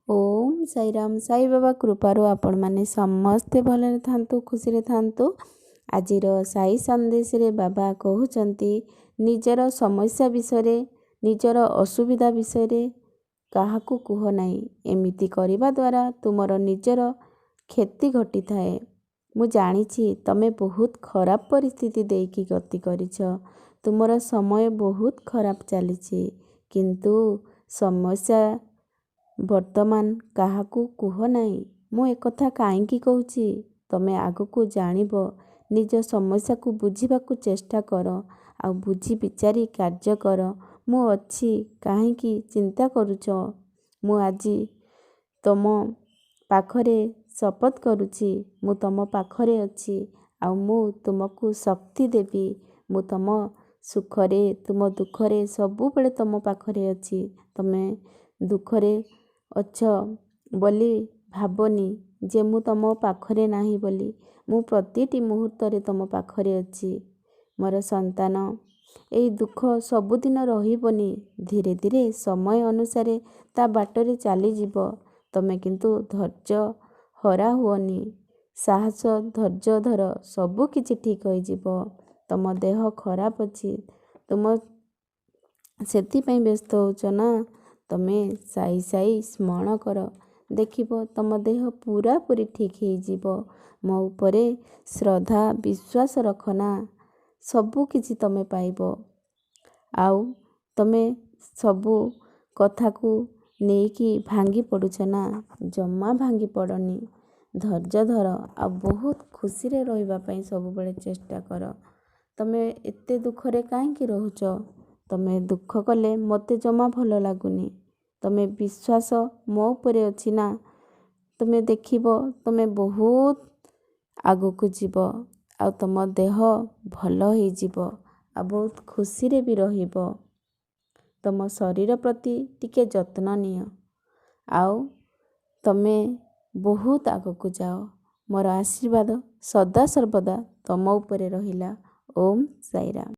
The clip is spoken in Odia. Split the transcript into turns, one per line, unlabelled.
ଓମ୍ ସାଇରାମ। ସାଇବାବା କୃପାରୁ ଆପଣମାନେ ସମସ୍ତେ ଭଲରେ ଥାନ୍ତୁ, ଖୁସିରେ ଥାନ୍ତୁ। ଆଜିର ସାଇ ସନ୍ଦେଶରେ ବାବା କହୁଛନ୍ତି, ନିଜର ସମସ୍ୟା ବିଷୟରେ, ନିଜର ଅସୁବିଧା ବିଷୟରେ କାହାକୁ କୁହ ନାହିଁ। ଏମିତି କରିବା ଦ୍ୱାରା ତୁମର ନିଜର କ୍ଷତି ଘଟିଥାଏ। ମୁଁ ଜାଣିଛି ତମେ ବହୁତ ଖରାପ ପରିସ୍ଥିତି ଦେଇକି ଗତି କରିଛ, ତୁମର ସମୟ ବହୁତ ଖରାପ ଚାଲିଛି, କିନ୍ତୁ ସମସ୍ୟା ବର୍ତ୍ତମାନ କାହାକୁ କୁହ ନାହିଁ। ମୁଁ ଏକଥା କାହିଁକି କହୁଛି ତମେ ଆଗକୁ ଜାଣିବ। ନିଜ ସମସ୍ୟାକୁ ବୁଝିବାକୁ ଚେଷ୍ଟା କର ଆଉ ବୁଝି ବିଚାରି କାର୍ଯ୍ୟ କର। ମୁଁ ଅଛି, କାହିଁକି ଚିନ୍ତା କରୁଛ? ମୁଁ ଆଜି ତମ ପାଖରେ ଶପଥ କରୁଛି, ମୁଁ ତମ ପାଖରେ ଅଛି ଆଉ ମୁଁ ତୁମକୁ ଶକ୍ତି ଦେବି। ମୁଁ ତମ ସୁଖରେ, ତୁମ ଦୁଃଖରେ ସବୁବେଳେ ତମ ପାଖରେ ଅଛି। ତମେ ଦୁଃଖରେ ଅଛ ବୋଲି ଭାବନି ଯେ ମୁଁ ତମ ପାଖରେ ନାହିଁ ବୋଲି। ମୁଁ ପ୍ରତିଟି ମୁହୂର୍ତ୍ତରେ ତମ ପାଖରେ ଅଛି। ମୋର ସନ୍ତାନ, ଏଇ ଦୁଃଖ ସବୁଦିନ ରହିବନି, ଧୀରେ ଧୀରେ ସମୟ ଅନୁସାରେ ତା ବାଟରେ ଚାଲିଯିବ। ତମେ କିନ୍ତୁ ଧୈର୍ଯ୍ୟ ହରା ହୁଅନି, ସାହସ ଧୈର୍ଯ୍ୟ ଧର, ସବୁ କିଛି ଠିକ୍ ହୋଇଯିବ। ତମ ଦେହ ଖରାପ ଅଛି, ତୁମ ସେଥିପାଇଁ ବ୍ୟସ୍ତ ହେଉଛ ନା? ତମେ ସାଇ ସାଇ ସ୍ମରଣ କର, ଦେଖିବ ତମ ଦେହ ପୁରାପୁରି ଠିକ୍ ହେଇଯିବ। ମୋ ଉପରେ ଶ୍ରଦ୍ଧା ବିଶ୍ୱାସ ରଖ ନା, ସବୁ କିଛି ତମେ ପାଇବ। ଆଉ ତମେ ସବୁ କଥାକୁ ନେଇକି ଭାଙ୍ଗି ପଡ଼ୁଛ ନା? ଜମା ଭାଙ୍ଗି ପଡ଼ନି, ଧୈର୍ଯ୍ୟ ଧର ଆଉ ବହୁତ ଖୁସିରେ ରହିବା ପାଇଁ ସବୁବେଳେ ଚେଷ୍ଟା କର। ତମେ ଏତେ ଦୁଃଖରେ କାହିଁକି ରହୁଛ? ତମେ ଦୁଃଖ କଲେ ମୋତେ ଜମା ଭଲ ଲାଗୁନି। ତମେ ବିଶ୍ୱାସ ମୋ ଉପରେ ଅଛି ନା? ତମେ ଦେଖିବ ତମେ ବହୁତ ଆଗକୁ ଯିବ ଆଉ ତମ ଦେହ ଭଲ ହେଇଯିବ ଆଉ ବହୁତ ଖୁସିରେ ବି ରହିବ। ତମ ଶରୀର ପ୍ରତି ଟିକେ ଯତ୍ନ ନିଅ ଆଉ ତମେ ବହୁତ ଆଗକୁ ଯାଅ। ମୋର ଆଶୀର୍ବାଦ ସଦା ସର୍ବଦା ତମ ଉପରେ ରହିଲା। ଓମ୍ ସାଇରାମ।